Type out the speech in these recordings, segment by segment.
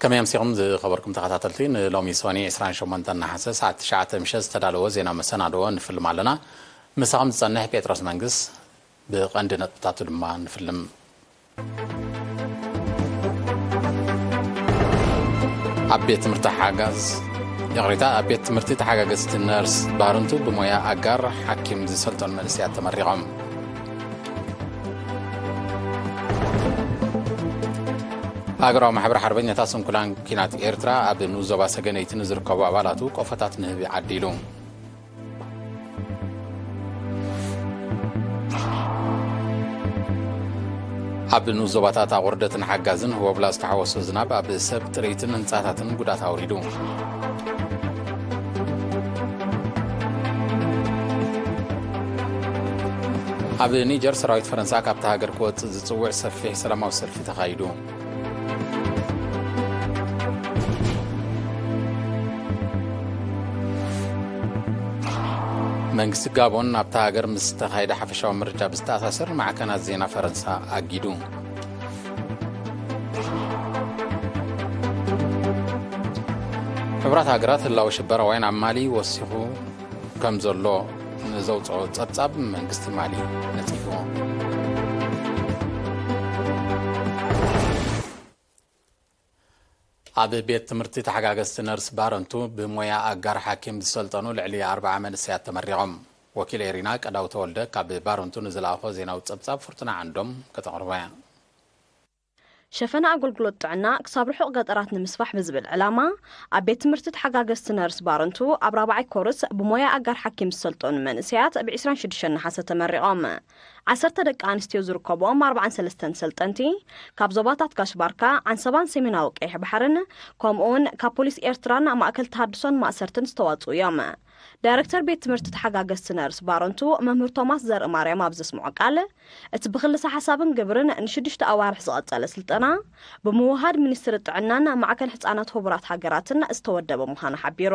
ከመይ ኣምሲኹም ዝኸበርኩም ተኸታተልቲ፣ ንሎሚ ሶኒ ዕስራን ሸሞንተን ነሓሰ ሰዓት ትሽዓተ ምሸት ዝተዳለወ ዜና መሰናድኦ ንፍልም ኣለና። ምሳኹም ዝጸንሕ ጴጥሮስ መንግስ። ብቐንዲ ነጥብታቱ ድማ ንፍልም። ኣብ ቤት ትምህርቲ ሓጋዝ፣ ይቕሬታ፣ ኣብ ቤት ትምህርቲ ተሓጋገዝቲ ነርስ ባርንቱ ብሞያ ኣጋር ሓኪም ዝሰልጠኑ መንእሰያት ተመሪቖም። ሃገራዊ ማሕበር ሓርበኛታት ስንኩላን ኲናት ኤርትራ ኣብ ንኡስ ዞባ ሰገነይቲ ንዝርከቡ ኣባላቱ ቆፎታት ንህቢ ዓዲሉ። ኣብ ንኡስ ዞባታት ኣቑርደትን ሓጋዝን ህቦብላ ዝተሓወሶ ዝናብ ኣብ ሰብ ጥሪትን ህንጻታትን ጉዳት ኣውሪዱ። ኣብ ኒጀር ሰራዊት ፈረንሳ ካብታ ሃገር ክወጽእ ዝጽውዕ ሰፊሕ ሰላማዊ ሰልፊ ተኻይዱ። መንግስቲ ጋቦን ኣብታ ሃገር ምስ ዝተኻየደ ሓፈሻዊ ምርጫ ብዝተኣሳሰር ማዕከናት ዜና ፈረንሳ ኣጊዱ። ሕቡራት ሃገራት ህላወ ሽበራውያን ኣብ ማሊ ወሲኹ ከም ዘሎ ንዘውፅኦ ጸብጻብ መንግስቲ ማሊ ነጺፍዎ። ኣብ ቤት ትምህርቲ ተሓጋገዝቲ ነርስ ባረንቱ ብሞያ ኣጋር ሓኪም ዝሰልጠኑ ልዕሊ ኣርብዓ መንእሰያት ተመሪቖም። ወኪል ኤሪና ቀዳው ተወልደ ካብ ባረንቱ ንዝለኣኾ ዜናዊ ጸብጻብ ፍርቱና ዓንዶም ከተቕርቦ እያ። ሸፈና ኣገልግሎት ጥዕና ክሳብ ርሑቕ ገጠራት ንምስፋሕ ብዝብል ዕላማ፣ ኣብ ቤት ትምህርቲ ተሓጋገዝቲ ነርስ ባረንቱ ኣብ ራብዓይ ኮርስ ብሞያ ኣጋር ሓኪም ዝሰልጠኑ መንእሰያት ብ ዕስራን ሽዱሽተን ነሓሰ ተመሪቖም። ዓሰርተ ደቂ ኣንስትዮ ዝርከብኦም ኣርባዓን ሰለስተን ሰልጠንቲ፣ ካብ ዞባታት ጋሽ ባርካ፣ ዓንሰባን ሰሜናዊ ቀይሕ ባሕርን፣ ከምኡውን ካብ ፖሊስ ኤርትራን ማእከል ተሃድሶን ማእሰርትን ዝተዋጽኡ እዮም። ዳይረክተር ቤት ትምህርቲ ተሓጋገዝቲ ነርስ ባረንቱ መምህር ቶማስ ዘርእማርያም ኣብ ዘስምዖ ቃል፣ እቲ ብክልሰ ሓሳብን ግብርን ንሽዱሽተ ኣዋርሕ ዝቐጸለ ስልጠና፣ ብምውሃድ ሚኒስትሪ ጥዕናን ማዕከን ህጻናት ህቡራት ሃገራትን ዝተወደበ ምዃኑ ሓቢሩ።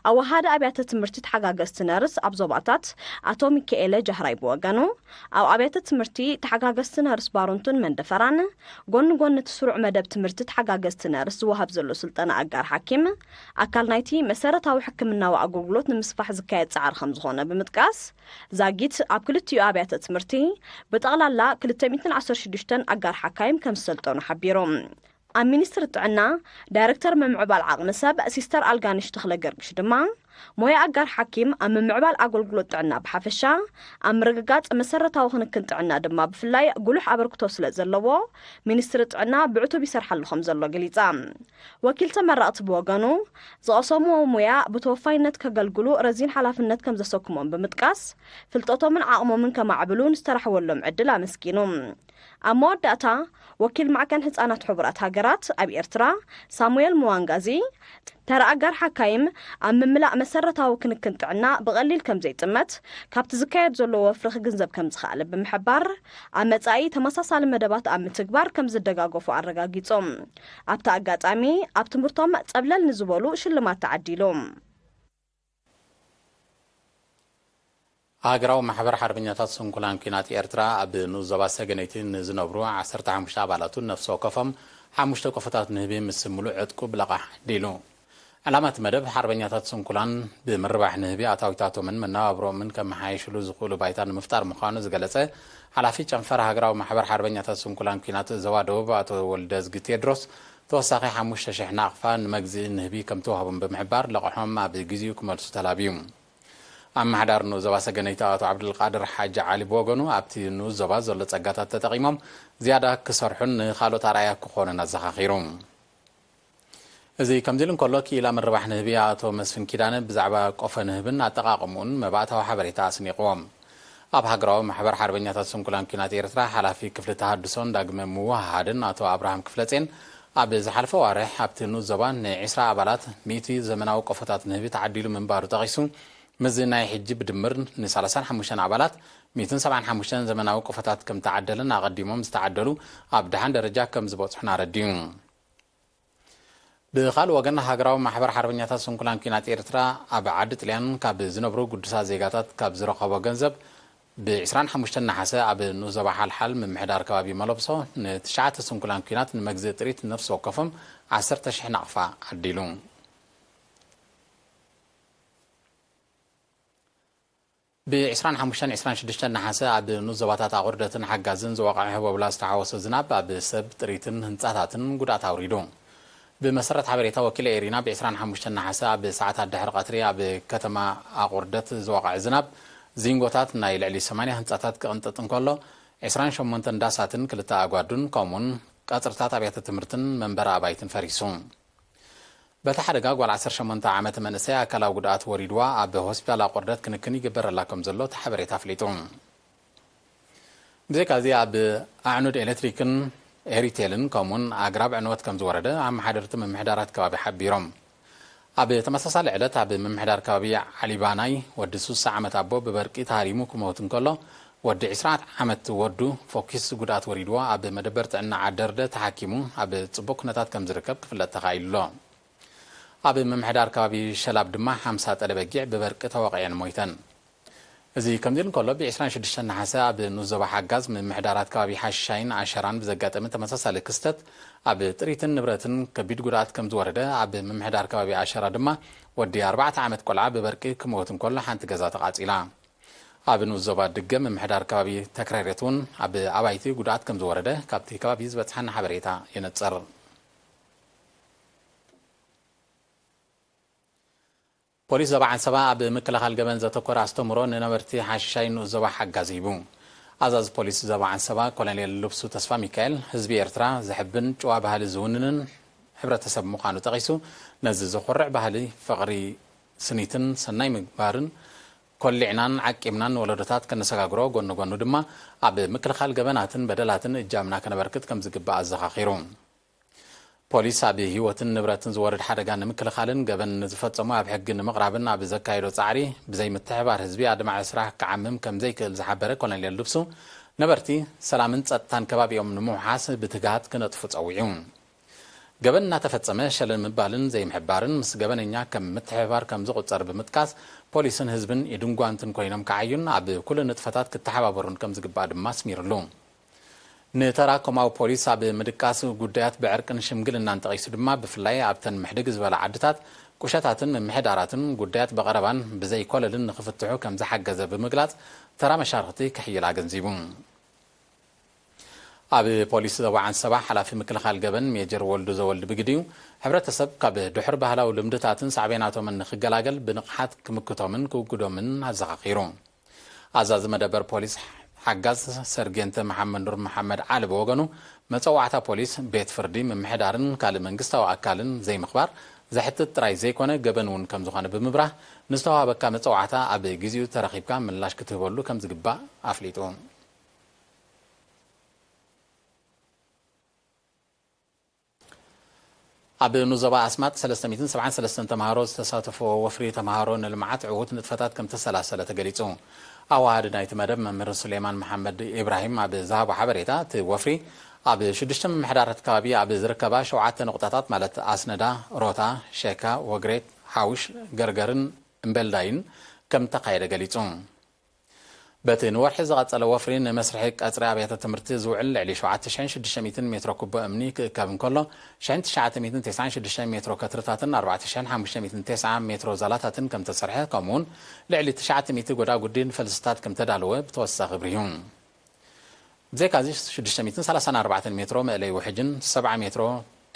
ኣወሃዲ ኣብያተ ትምህርቲ ተሓጋገዝቲ ነርስ ኣብ ዞባታት ኣቶ ሚካኤለ ጃህራይ ብወገኑ፣ ኣብ ኣብያተ ትምህርቲ ተሓጋገዝቲ ነርስ ባሩንቱን መንደፈራን፣ ጎኒ ጎኒ እቲ ስሩዕ መደብ ትምህርቲ ተሓጋገዝቲ ነርስ ዝወሃብ ዘሎ ስልጠና ኣጋር ሓኪም፣ ኣካል ናይቲ መሰረታዊ ሕክምናዊ ኣገልግሎት ንምስፋሕ ዝካየድ ጻዕሪ ከም ዝኾነ ብምጥቃስ፣ ዛጊት ኣብ ክልቲኡ ኣብያተ ትምህርቲ ብጠቕላላ ክልተ ሚእትን ዓሰርተ ሽዱሽተን ኣጋር ሓካይም ከም ዝሰልጠኑ ሓቢሩ። ኣብ ሚኒስትሪ ጥዕና ዳይረክተር ምምዕባል ዓቕሚ ሰብ ሲስተር ኣልጋንሽ ተኽለ ገርግሽ ድማ፣ ሞያ ኣጋር ሓኪም ኣብ ምምዕባል ኣገልግሎት ጥዕና ብሓፈሻ፣ ኣብ ምርግጋጽ መሰረታዊ ክንክን ጥዕና ድማ ብፍላይ ጉሉሕ ኣበርክቶ ስለ ዘለዎ፣ ሚኒስትሪ ጥዕና ብዕቱብ ይሰርሓሉ ከም ዘሎ ገሊጻ። ወኪል ተመረቕቲ ብወገኑ፣ ዝቐሰምዎ ሙያ ብተወፋይነት ከገልግሉ ረዚን ሓላፍነት ከም ዘሰክሞም ብምጥቃስ፣ ፍልጠቶምን ዓቕሞምን ከማዕብሉ ንዝተራሕወሎም ዕድል ኣመስጊኑ። ኣብ መወዳእታ፣ ወኪል ማዕከን ህጻናት ሕቡራት ሃገራት ኣብ ኤርትራ ሳሙኤል ሙዋንጋዚ፣ ተራ ኣጋር ሓካይም ኣብ ምምላእ መሰረታዊ ክንክን ጥዕና ብቐሊል ከም ዘይጥመት፣ ካብቲ ዝካየድ ዘሎ ወፍሪ ክግንዘብ ከም ዝኸኣለ ብምሕባር፣ ኣብ መጻኢ ተመሳሳሊ መደባት ኣብ ምትግባር ከም ዝደጋገፉ ኣረጋጊጾም። ኣብቲ ኣጋጣሚ፣ ኣብ ትምህርቶም ጸብለል ንዝበሉ ሽልማት ተዓዲሉ። ሃገራዊ ማሕበር ሓርበኛታት ስንኩላን ኲናት ኤርትራ ኣብ ንኡስ ዞባ ሰገነይቲ ንዝነብሩ ዓሰርተ ሓሙሽተ ኣባላቱ ነፍሲ ወከፎም ሓሙሽተ ቆፎታት ንህቢ ምስ ምሉእ ዕጥቁ ብለቓሕ ዓዲሉ። ዕላማ እቲ መደብ ሓርበኛታት ስንኩላን ብምርባሕ ንህቢ ኣታዊታቶምን መነባብሮኦምን ከመሓይሽሉ ዝኽእሉ ባይታ ንምፍጣር ምዃኑ ዝገለጸ ሓላፊ ጨንፈር ሃገራዊ ማሕበር ሓርበኛታት ስንኩላን ኲናት ዞባ ደቡብ ኣቶ ወልደዝጊ ቴድሮስ፣ ተወሳኺ ሓሙሽተ ሽሕ ናቕፋ ንመግዝኢ ንህቢ ከም ተዋህቦም ብምሕባር፣ ለቕሖም ኣብ ግዜኡ ክመልሱ ተላብዩ። ኣመሓዳሪ ንኡስ ዞባ ሰገነይቲ ኣቶ ዓብዱልቃድር ሓጂ ዓሊ ብወገኑ፣ ኣብቲ ንኡስ ዞባ ዘሎ ጸጋታት ተጠቒሞም ዝያዳ ክሰርሑን ንኻልኦት ኣርኣያ ክኾኑን ኣዘኻኺሩ። እዚ ከምዚ ኢሉ እንከሎ፣ ክኢላ ምርባሕ ንህቢ ኣቶ መስፍን ኪዳነ ብዛዕባ ቆፎ ንህብን ኣጠቓቕምኡን መባእታዊ ሓበሬታ ኣስኒቕዎም። ኣብ ሃገራዊ ማሕበር ሓርበኛታት ስንኩላን ኲናት ኤርትራ ሓላፊ ክፍሊ ተሃድሶን ዳግመ ምውህሃድን ኣቶ ኣብርሃም ክፍለጼን፣ ኣብ ዝሓለፈ ኣዋርሕ ኣብቲ ንኡስ ዞባ ንዒስራ ኣባላት ሚእቲ ዘመናዊ ቆፎታት ንህቢ ተዓዲሉ ምንባሩ ጠቒሱ፣ ምስዚ ናይ ሕጂ ብድምር ንሰላሳን ሓሙሽተን ኣባላት ሚእትን ሰብዓን ሓሙሽተን ዘመናዊ ቆፎታት ከም ተዓደለን ኣቐዲሞም ዝተዓደሉ ኣብ ደሓን ደረጃ ከም ዝበጽሑን ኣረዲኡ። ብኻልእ ወገን፣ ሃገራዊ ማሕበር ሓርበኛታት ስንኩላን ኲናት ኤርትራ ኣብ ዓዲ ጥልያን ካብ ዝነብሩ ግዱሳት ዜጋታት ካብ ዝረኸቦ ገንዘብ ብ ዕስራን ሓሙሽተን ነሓሰ ኣብ ንኡስ ዞባ ሓልሓል ምምሕዳር ከባቢ መለብሶ ንትሽዓተ ስንኩላን ኲናት ንመግዝኢ ጥሪት ነፍሲ ወከፎም ዓሰርተ ሽሕ ናቕፋ ዓዲሉ። ብ ዕስራን ሓሙሽተን ዕስራን ሽዱሽተን ነሓሰ ኣብ ንኡስ ዞባታት ኣቑርደትን ሓጋዝን ዝወቕዐ ህቦብላ ዝተሓወሶ ዝናብ ኣብ ሰብ ጥሪትን ህንጻታትን ጉድኣት ኣውሪዱ። ብመሰረት ሓበሬታ ወኪል ኤሪና ብ ዕስራን ሓሙሽተን ነሓሰ ኣብ ሰዓታት ድሕሪ ቀትሪ ኣብ ከተማ ኣቑርደት ዝወቕዐ ዝናብ ዚንጎታት ናይ ልዕሊ ሰማንያ ህንጻታት ክቕንጥጥ እንከሎ ዕስራን ሸሞንተን ዳሳትን ክልተ ኣጓዱን ከምኡውን ቀጽርታት ኣብያተ ትምህርትን መንበሪ ኣባይትን ፈሪሱ። በቲ ሓደጋ ጓል ዓሰርተ ሸሞንተ ዓመት መንእሰይ ኣካላዊ ጉድኣት ወሪድዋ ኣብ ሆስፒታል ኣቑርደት ክንክን ይግበረላ ከም ዘሎ እቲ ሓበሬታ ኣፍሊጡ። ብዘይካዚ ኣብ ኣዕኑድ ኤሌክትሪክን ኤሪቴልን ከምኡውን ኣግራብ ዕንወት ከም ዝወረደ ኣመሓደርቲ ምምሕዳራት ከባቢ ሓቢሮም። ኣብ ተመሳሳሊ ዕለት ኣብ ምምሕዳር ከባቢ ዓሊባናይ ወዲ ስሳ ዓመት ኣቦ ብበርቂ ተሃሪሙ ክመውት እንከሎ ወዲ ዕስራ ዓመት ወዱ ፎኪስ ጉድኣት ወሪድዎ ኣብ መደበር ጥዕና ዓደርደ ተሓኪሙ ኣብ ጽቡቕ ኩነታት ከም ዝርከብ ክፍለጥ ተኻኢሉ ኣሎ። ኣብ ምምሕዳር ከባቢ ሸላብ ድማ ሓምሳ ጠለ በጊዕ ብበርቂ ተወቒዐን ሞይተን። እዚ ከምዚ ኢሉ እንከሎ ብ ዕስራን ሽዱሽተን ነሓሰ ኣብ ንኡስ ዞባ ሓጋዝ ምምሕዳራት ከባቢ ሓሻይን ኣሸራን ብዘጋጠመ ተመሳሳሊ ክስተት ኣብ ጥሪትን ንብረትን ከቢድ ጉድኣት ከም ዝወረደ ኣብ ምምሕዳር ከባቢ ኣሸራ ድማ ወዲ ኣርባዕተ ዓመት ቆልዓ ብበርቂ ክመውት እንከሎ ሓንቲ ገዛ ተቓጺላ። ኣብ ንኡስ ዞባ ድገ ምምሕዳር ከባቢ ተክረሬት እውን ኣብ ኣባይቲ ጉድኣት ከም ዝወረደ ካብቲ ከባቢ ዝበጽሓና ሓበሬታ የነጽር። ፖሊስ ዞባ ዓንሰባ ኣብ ምክልኻል ገበን ዘተኮረ ኣስተምህሮ ንነበርቲ ሓሽሻይ ንኡስ ዞባ ሓጋዝ ሂቡ። ኣዛዚ ፖሊስ ዞባ ዓንሰባ ኮሎኔል ልብሱ ተስፋ ሚካኤል ህዝቢ ኤርትራ ዘሕብን ጭዋ ባህሊ ዝውንንን ሕብረተሰብ ምዃኑ ጠቒሱ ነዚ ዘኹርዕ ባህሊ ፍቕሪ ስኒትን ሰናይ ምግባርን ኮሊዕናን ዓቂብናን ንወለዶታት ከነሰጋግሮ ጎኒ ጎኑ ድማ ኣብ ምክልኻል ገበናትን በደላትን እጃምና ከነበርክት ከም ዝግባእ ኣዘኻኺሩ። ፖሊስ ኣብ ህይወትን ንብረትን ዝወርድ ሓደጋ ንምክልኻልን ገበን ንዝፈጸሙ ኣብ ሕጊ ንምቕራብን ኣብ ዘካየዶ ጻዕሪ ብዘይ ምትሕባር ህዝቢ ኣድማዒ ስራሕ ክዓምም ከም ዘይክእል ዝሓበረ ኮሎኔል ልብሱ ነበርቲ ሰላምን ጸጥታን ከባቢኦም ንምውሓስ ብትግሃት ክነጥፉ ጸዊዑ። ገበን እናተፈጸመ ሸለል ምባልን ዘይምሕባርን ምስ ገበነኛ ከም ምትሕብባር ከም ዝቑጸር ብምጥቃስ ፖሊስን ህዝብን ኢድን ጓንትን ኮይኖም ክዓዩን ኣብ ኩሉ ንጥፈታት ክተሓባበሩን ከም ዝግባእ ድማ ኣስሚሩሉ። ንተራ ኮማዊ ፖሊስ ኣብ ምድቃስ ጉዳያት ብዕርቅን ሽምግልናን ጠቒሱ ድማ ብፍላይ ኣብተን ምሕድግ ዝበላ ዓድታት ቁሸታትን ምምሕዳራትን ጉዳያት ብቐረባን ብዘይ ኮለልን ንኽፍትሑ ከም ዝሓገዘ ብምግላጽ ተራ መሻርኽቲ ክሕይል ኣገንዚቡ። ኣብ ፖሊስ ዞባ ዓንሰባ ሓላፊ ምክልኻል ገበን ሜጀር ወልዱ ዘወልድ ብግዲኡ ሕብረተሰብ ካብ ድሑር ባህላዊ ልምድታትን ሳዕቤናቶምን ንኽገላገል ብንቕሓት ክምክቶምን ክውግዶምን ኣዘኻኺሩ። ኣዛዚ መደበር ፖሊስ ሓጋዝ ሰርጌንተ መሓመድ ኑር መሓመድ ዓሊ ብወገኑ መጸዋዕታ ፖሊስ ቤት ፍርዲ ምምሕዳርን ካልእ መንግስታዊ ኣካልን ዘይምኽባር ዘሕትት ጥራይ ዘይኮነ ገበን እውን ከም ዝኾነ ብምብራህ ንዝተዋሃበካ መጸዋዕታ ኣብ ግዚኡ ተረኺብካ ምላሽ ክትህበሉ ከም ዝግባእ ኣፍሊጡ። ኣብ ንዞባ ኣስማጥ ሰለስተ ሚእትን ሰብዓን ሰለስተን ተምሃሮ ዝተሳተፍዎ ወፍሪ ተምሃሮ ንልምዓት ዕዉት ንጥፈታት ከም ተሰላሰለ ተገሊጹ። ኣዋሃዲ ናይቲ መደብ መምህር ሱሌማን መሓመድ ኢብራሂም ኣብ ዝሃቦ ሓበሬታ እቲ ወፍሪ ኣብ ሽዱሽተ ምምሕዳራት ከባቢ ኣብ ዝርከባ ሸውዓተ ነቑጣታት ማለት ኣስነዳ፣ ሮታ፣ ሸካ፣ ወግሬት፣ ሓውሽ፣ ገርገርን እምበልዳይን ከም ተኻየደ ገሊጹ። በቲ ንወርሒ ዝቐጸለ ወፍሪ ንመስርሒ ቀጽሪ ኣብያተ ትምህርቲ ዝውዕል ልዕሊ ሸውዓተ ሽሕን ሽዱሽተ ሚእትን ሜትሮ ኩቦ እምኒ ክእከብ እንከሎ ሽሕን ትሽዓተ ሚእትን ተስዓን ሽዱሽተን ሜትሮ ከትርታትን ኣርባዕተ ሽሕን ሓሙሽተ ሚእትን ተስዓ ሜትሮ ዛላታትን ከም ተሰርሐ ከምኡውን ልዕሊ ትሽዓተ ሚእቲ ጎዳጉዲን ፈልስታት ከም ተዳለወ ብተወሳኺ ኣብሪሁ። ብዘይካዚ ሽዱሽተ ሚእትን ሰላሳን ኣርባዕተን ሜትሮ መእለይ ውሕጅን ሰብዓ ሜትሮ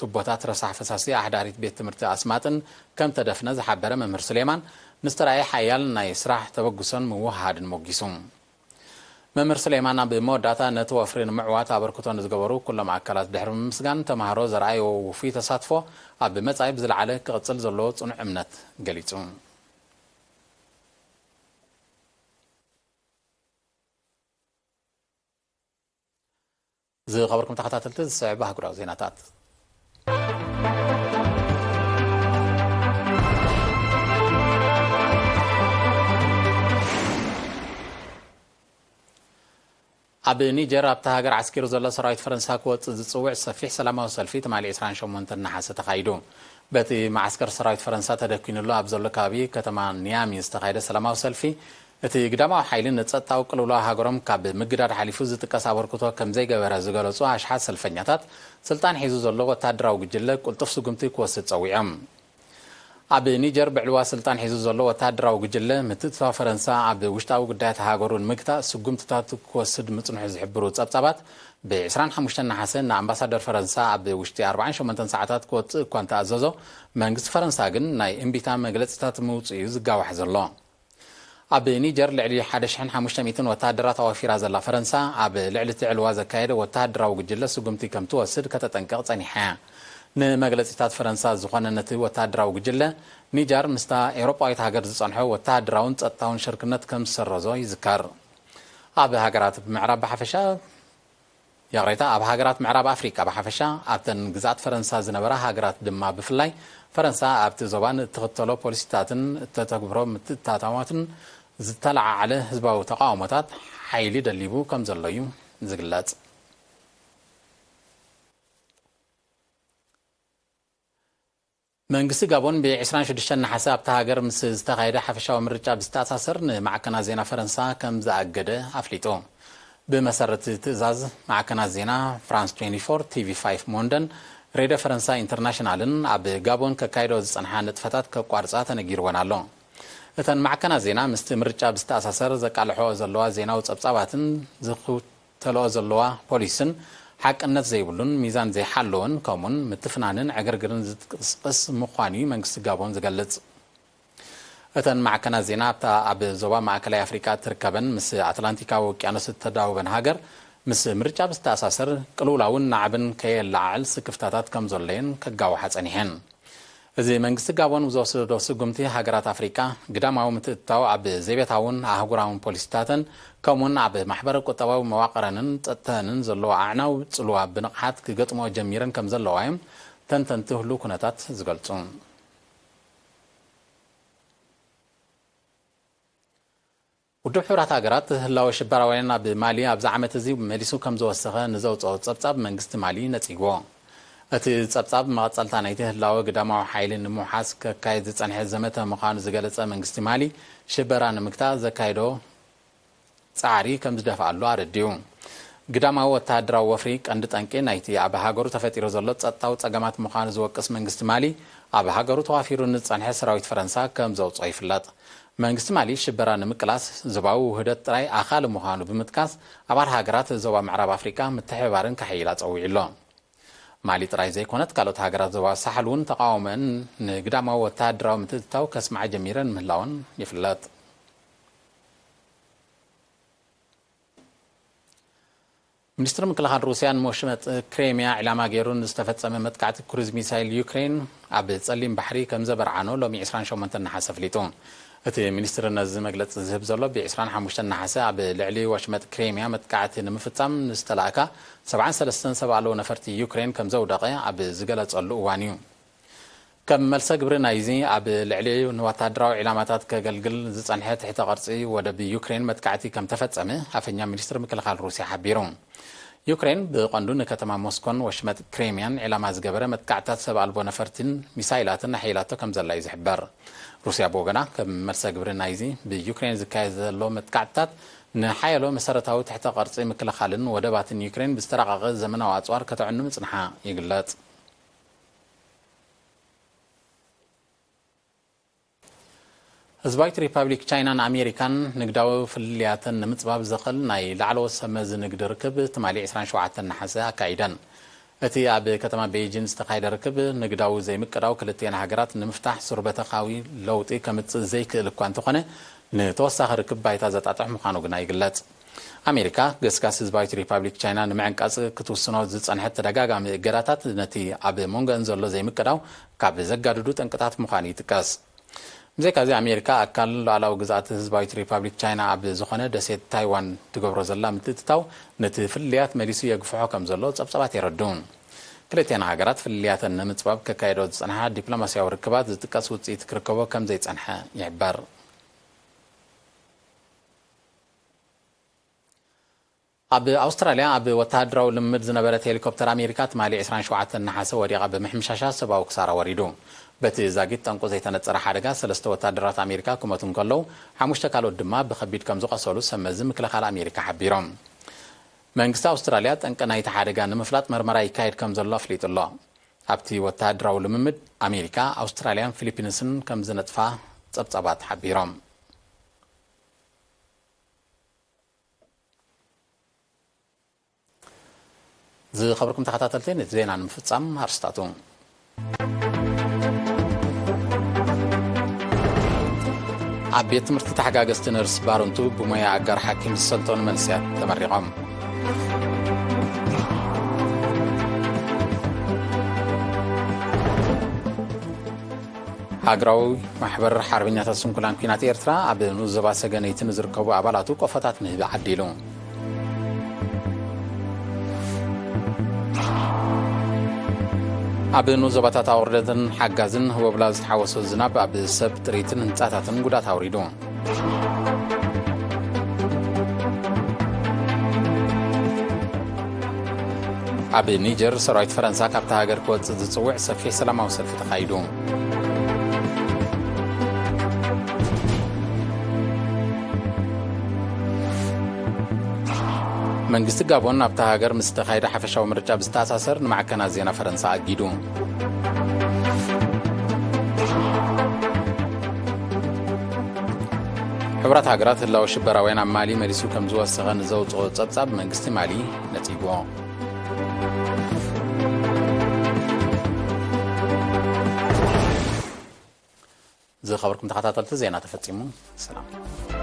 ቱቦታት ረሳሕ ፈሳሲ ኣሕዳሪት ቤት ትምህርቲ ኣስማጥን ከም ተደፍነ ዝሓበረ መምህር ሱሌማን ንዝተራእየ ሓያል ናይ ስራሕ ተበግሶን ምውህሃድን ሞጊሱ። መምህር ሱሌማን ኣብ መወዳእታ ነቲ ወፍሪ ንምዕዋት ኣበርክቶ ንዝገበሩ ኩሎም ኣካላት ድሕሪ ምምስጋን ተምሃሮ ዘርኣይዎ ውፉይ ተሳትፎ ኣብ መጻኢ ብዝለዓለ ክቕጽል ዘለዎ ጽኑዕ እምነት ገሊጹ። ዝኸበርኩም ተኸታተልቲ ዝስዕብ ኣህጉራዊ ዜናታት። ኣብ ኒጀር ኣብታ ሃገር ዓስኪሩ ዘሎ ሰራዊት ፈረንሳ ክወጽእ ዝጽውዕ ሰፊሕ ሰላማዊ ሰልፊ ትማሊ ዕስራን ሸሞንተን ነሓሰ ተኻይዱ። በቲ መዓስከር ሰራዊት ፈረንሳ ተደኪኑሉ ኣብ ዘሎ ከባቢ ከተማ ኒያሚ ዝተኻየደ ሰላማዊ ሰልፊ እቲ ግዳማዊ ሓይሊ ንጸጥታዊ ቅልውላው ሃገሮም ካብ ምግዳድ ሓሊፉ ዝጥቀስ ኣበርክቶ ከም ዘይገበረ ዝገለጹ ኣሽሓት ሰልፈኛታት፣ ስልጣን ሒዙ ዘሎ ወተሃደራዊ ጉጅለ ቅልጡፍ ስጉምቲ ክወስድ ጸዊዖም። ኣብ ኒጀር ብዕልዋ ስልጣን ሒዙ ዘሎ ወተሃደራዊ ጉጅለ፣ ምትእትታው ፈረንሳ ኣብ ውሽጣዊ ጉዳያት ሃገሩ ንምግታእ ስጉምትታት ክወስድ ምጽንሑ ዝሕብሩ ጸብጻባት፣ ብ ዕስራን ሓሙሽተን ነሓሰ ንኣምባሳደር ፈረንሳ ኣብ ውሽጢ ኣርባዓን ሸሞንተን ሰዓታት ክወጽእ እኳ እንተኣዘዞ፣ መንግስቲ ፈረንሳ ግን ናይ እምቢታ መግለጺታት ምውጽኡ እዩ ዝጋዋሕ ዘሎ። ኣብ ኒጀር ልዕሊ ሓደ ሽሕን ሓሙሽተ ሚእትን ወተሃደራት ኣዋፊራ ዘላ ፈረንሳ፣ ኣብ ልዕሊ እቲ ዕልዋ ዘካየደ ወተሃደራዊ ጉጅለ ስጉምቲ ከም ትወስድ ከተጠንቅቕ ጸኒሓ እያ። ንመግለጺታት ፈረንሳ ዝኾነ ነቲ ወተሃደራዊ ጉጅለ፣ ኒጀር ምስታ ኤውሮጳዊት ሃገር ዝጸንሖ ወተሃደራውን ጸጥታውን ሽርክነት ከም ዝሰረዞ ይዝከር። ኣብ ሃገራት ምዕራብ ብሓፈሻ፣ ይቕሬታ፣ ኣብ ሃገራት ምዕራብ ኣፍሪቃ ብሓፈሻ፣ ኣብተን ግዝኣት ፈረንሳ ዝነበራ ሃገራት ድማ ብፍላይ፣ ፈረንሳ ኣብቲ ዞባን እትኽተሎ ፖሊሲታትን እተተግብሮ ምትእትታዋትን ዝተለዓዓለ ህዝባዊ ተቓውሞታት ሓይሊ ደሊቡ ከም ዘሎ እዩ ዝግለጽ። መንግስቲ ጋቦን ብ ዕስራን ሽዱሽተን ነሓሰ ኣብታ ሃገር ምስ ዝተኻየደ ሓፈሻዊ ምርጫ ብዝተኣሳሰር ንማዕከናት ዜና ፈረንሳ ከም ዝኣገደ ኣፍሊጡ። ብመሰረት ትእዛዝ ማዕከናት ዜና ፍራንስ ትዌንቲ ፎር፣ ቲቪ ፋይቭ ሞንደን ሬድዮ ፈረንሳ ኢንተርናሽናልን ኣብ ጋቦን ከካይዶ ዝጸንሓ ንጥፈታት ከቋርጻ ተነጊርወን ኣሎ። እተን ማዕከናት ዜና ምስቲ ምርጫ ብዝተኣሳሰር ዘቃልሖ ዘለዋ ዜናዊ ጸብጻባትን ዝኽተልኦ ዘለዋ ፖሊስን ሓቅነት ዘይብሉን ሚዛን ዘይሓለወን ከምኡን ምትፍናንን ዕግርግርን ዝጥቅስቅስ ምዃኑ እዩ መንግስቲ ጋቦን ዝገልጽ። እተን ማዕከናት ዜና ኣብታ ኣብ ዞባ ማእከላይ ኣፍሪቃ እትርከበን ምስ ኣትላንቲካዊ ውቅያኖስ እተዳወበን ሃገር ምስ ምርጫ ብዝተኣሳሰር ቅልውላውን ናዕብን ከየለዓዕል ስክፍታታት ከም ዘሎየን ከጋውሓ ጸኒሐን። እዚ መንግስቲ ጋቦን ብዝወሰዶ ስጉምቲ ሃገራት ኣፍሪቃ ግዳማዊ ምትእትታው ኣብ ዘይቤታውን ኣህጉራውን ፖሊሲታተን ከምኡን ኣብ ማሕበረ ቁጠባዊ መዋቕረንን ጸጥተንን ዘለዎ ኣዕናዊ ጽልዋ ብንቕሓት ክገጥምኦ ጀሚረን ከም ዘለዋ እዮም ተንተንቲ ህሉው ኩነታት ዝገልጹ። ውድብ ሕቡራት ሃገራት ህላወ ሽበራውያን ኣብ ማሊ ኣብዚ ዓመት እዚ መሊሱ ከም ዝወሰኸ ንዘውፅኦ ጸብጻብ መንግስቲ ማሊ ነጺግዎ። እቲ ጸብጻብ መቐጸልታ ናይቲ ህላወ ግዳማዊ ሓይሊ ንምውሓስ ከካየድ ዝጸንሐ ዘመተ ምዃኑ ዝገለጸ መንግስቲ ማሊ፣ ሽበራ ንምግታእ ዘካየዶ ጻዕሪ ከም ዝደፍኣሉ ኣረዲኡ። ግዳማዊ ወተሃደራዊ ወፍሪ ቀንዲ ጠንቂ ናይቲ ኣብ ሃገሩ ተፈጢሩ ዘሎ ጸጥታዊ ጸገማት ምዃኑ ዝወቅስ መንግስቲ ማሊ፣ ኣብ ሃገሩ ተዋፊሩ ንዝጸንሐ ሰራዊት ፈረንሳ ከም ዘውጽኦ ይፍለጥ። መንግስቲ ማሊ ሽበራ ንምቅላስ ዞባዊ ውህደት ጥራይ ኣኻሊ ምዃኑ ብምጥቃስ፣ ኣባል ሃገራት ዞባ ምዕራብ ኣፍሪቃ ምትሕብባርን ከሐይላ ጸዊዑ ኣሎ። ማሊ ጥራይ ዘይኮነት፣ ካልኦት ሃገራት ዞባ ሳሕል እውን ተቓውሞአን ንግዳማዊ ወተሃደራዊ ምትእትታው ከስምዓ ጀሚረን ምህላወን ይፍለጥ። ሚኒስትሪ ምክልኻል ሩስያ ንወሽመጥ ክሬምያ ዒላማ ገይሩ ንዝተፈጸመ መጥቃዕቲ ክሩዝ ሚሳይል ዩክሬን ኣብ ጸሊም ባሕሪ ከም ዘበርዓኖ ሎሚ ዕስራን ሸሞንተን ነሓሰ ኣፍሊጡ። እቲ ሚኒስትሪ ነዚ መግለጺ ዝህብ ዘሎ ብ ዕስራን ሓሙሽተን ነሓሰ ኣብ ልዕሊ ወሽመጥ ክሬምያ መጥቃዕቲ ንምፍጻም ንዝተላእካ ሰብዓን ሰለስተን ሰብ ኣልቦ ነፈርቲ ዩክሬን ከም ዘውደቐ ኣብ ዝገለጸሉ እዋን እዩ። ከም መልሰ ግብሪ ናይዚ፣ ኣብ ልዕሊ ንወታደራዊ ዒላማታት ከገልግል ዝጸንሐ ትሕተ ቅርጺ ወደብ ዩክሬን መጥቃዕቲ ከም ተፈጸመ ኣፈኛ ሚኒስትሪ ምክልኻል ሩስያ ሓቢሩ። ዩክሬን ብቐንዱ ንከተማ ሞስኮን ወሽመጥ ክሬምያን ዒላማ ዝገበረ መጥቃዕትታት ሰብ ኣልቦ ነፈርትን ሚሳይላትን ኣሕይላቶ ከም ዘላ እዩ ዝሕበር። ሩስያ ብወገና፣ ከም መልሰ ግብሪ ናይዚ ብዩክሬን ዝካየድ ዘሎ መጥቃዕትታት፣ ንሓያሎ መሰረታዊ ትሕተ ቅርጺ ምክልኻልን ወደባትን ዩክሬን ብዝተራቐቐ ዘመናዊ ኣጽዋር ከተዕኑ ምጽንሓ ይግለጽ። ህዝባዊት ሪፓብሊክ ቻይናን ኣሜሪካን ንግዳዊ ፍልልያተን ንምጽባብ ዘኽእል ናይ ላዕለዎት ሰብ መዚ ንግዲ ርክብ ትማሊ ዕስራን ሸውዓተን ነሓሰ ኣካይደን። እቲ ኣብ ከተማ ቤይጂን ዝተኻየደ ርክብ፣ ንግዳዊ ዘይምቅዳው ክልቲኤን ሃገራት ንምፍታሕ ሱር በተኻዊ ለውጢ ከምጽእ ዘይክእል እኳ እንተኾነ፣ ንተወሳኺ ርክብ ባይታ ዘጣጥሕ ምዃኑ ግና ይግለጽ። ኣሜሪካ፣ ገስጋስ ህዝባዊት ሪፓብሊክ ቻይና ንምዕንቃጽ ክትውስኖ ዝጸንሐት ተደጋጋሚ እገዳታት፣ ነቲ ኣብ መንጎአን ዘሎ ዘይምቅዳው ካብ ዘጋድዱ ጠንቅታት ምዃኑ ይጥቀስ። ብዘይካዚ፣ ኣሜሪካ ኣካል ሉዓላዊ ግዝኣት ህዝባዊት ሪፓብሊክ ቻይና ኣብ ዝኾነ ደሴት ታይዋን ትገብሮ ዘላ ምትእትታው፣ ነቲ ፍልልያት መሊሱ የግፍሖ ከም ዘሎ ጸብጻባት የረድኡ። ክልቲኣን ሃገራት ፍልልያተን ንምጽባብ ከካየዶ ዝጸንሓ ዲፕሎማስያዊ ርክባት ዝጥቀስ ውጽኢት ክርከቦ ከም ዘይጸንሐ ይሕበር። ኣብ ኣውስትራልያ ኣብ ወተሃደራዊ ልምምድ ዝነበረት ሄሊኮፕተር ኣሜሪካ ትማሊ ዕስራን ሸውዓተን ነሓሰ ወዲቓ ብምሕምሻሻ ሰብኣዊ ክሳራ ወሪዱ። በቲ ዛጊት ጠንቁ ዘይተነጸረ ሓደጋ ሰለስተ ወተሃደራት ኣሜሪካ ክሞቱ እንከለዉ፣ ሓሙሽተ ካልኦት ድማ ብኸቢድ ከም ዝቖሰሉ ሰብ መዚ ምክልኻል ኣሜሪካ ሓቢሮም። መንግስቲ ኣውስትራልያ ጠንቂ ናይቲ ሓደጋ ንምፍላጥ መርመራ ይካየድ ከም ዘሎ ኣፍሊጡ ኣሎ። ኣብቲ ወተሃደራዊ ልምምድ ኣሜሪካ፣ ኣውስትራልያን ፊሊፒንስን ከም ዝነጥፋ ጸብጻባት ሓቢሮም። ዝኸበርኩም ተኸታተልቲ፣ ነቲ ዜና ንምፍጻም ኣርስታቱ። ኣብ ቤት ትምህርቲ ተሓጋገዝቲ ነርስ ባረንቱ ብሞያ ኣጋር ሓኪም ዝሰልጠኑ መንእሰያት ተመሪቖም። ሃገራዊ ማሕበር ሓርበኛታት ስንኩላን ኲናት ኤርትራ ኣብ ንኡስ ዞባ ሰገነይቲ ንዝርከቡ ኣባላቱ ቆፎታት ንህቢ ዓዲሉ። ኣብ ንኡስ ዞባታት ኣቑርደትን ሓጋዝን ህቦብላ ዝተሓወሶ ዝናብ ኣብ ሰብ ጥሪትን ህንጻታትን ጉዳት ኣውሪዱ። ኣብ ኒጀር ሰራዊት ፈረንሳ ካብታ ሃገር ክወጽእ ዝጽውዕ ሰፊሕ ሰላማዊ ሰልፊ ተኻይዱ። መንግስቲ ጋቦን ኣብታ ሃገር ምስ ዝተኻየደ ሓፈሻዊ ምርጫ ብዝተኣሳሰር ንማዕከናት ዜና ፈረንሳ ኣጊዱ። ሕቡራት ሃገራት ህላወ ሽበራውያን ኣብ ማሊ መሊሱ ከም ዝወሰኸ ንዘውፅኦ ጸብጻብ መንግስቲ ማሊ ነጺግዎ። ዝኸበርኩም ተኸታተልቲ፣ ዜና ተፈጺሙ። ሰላም።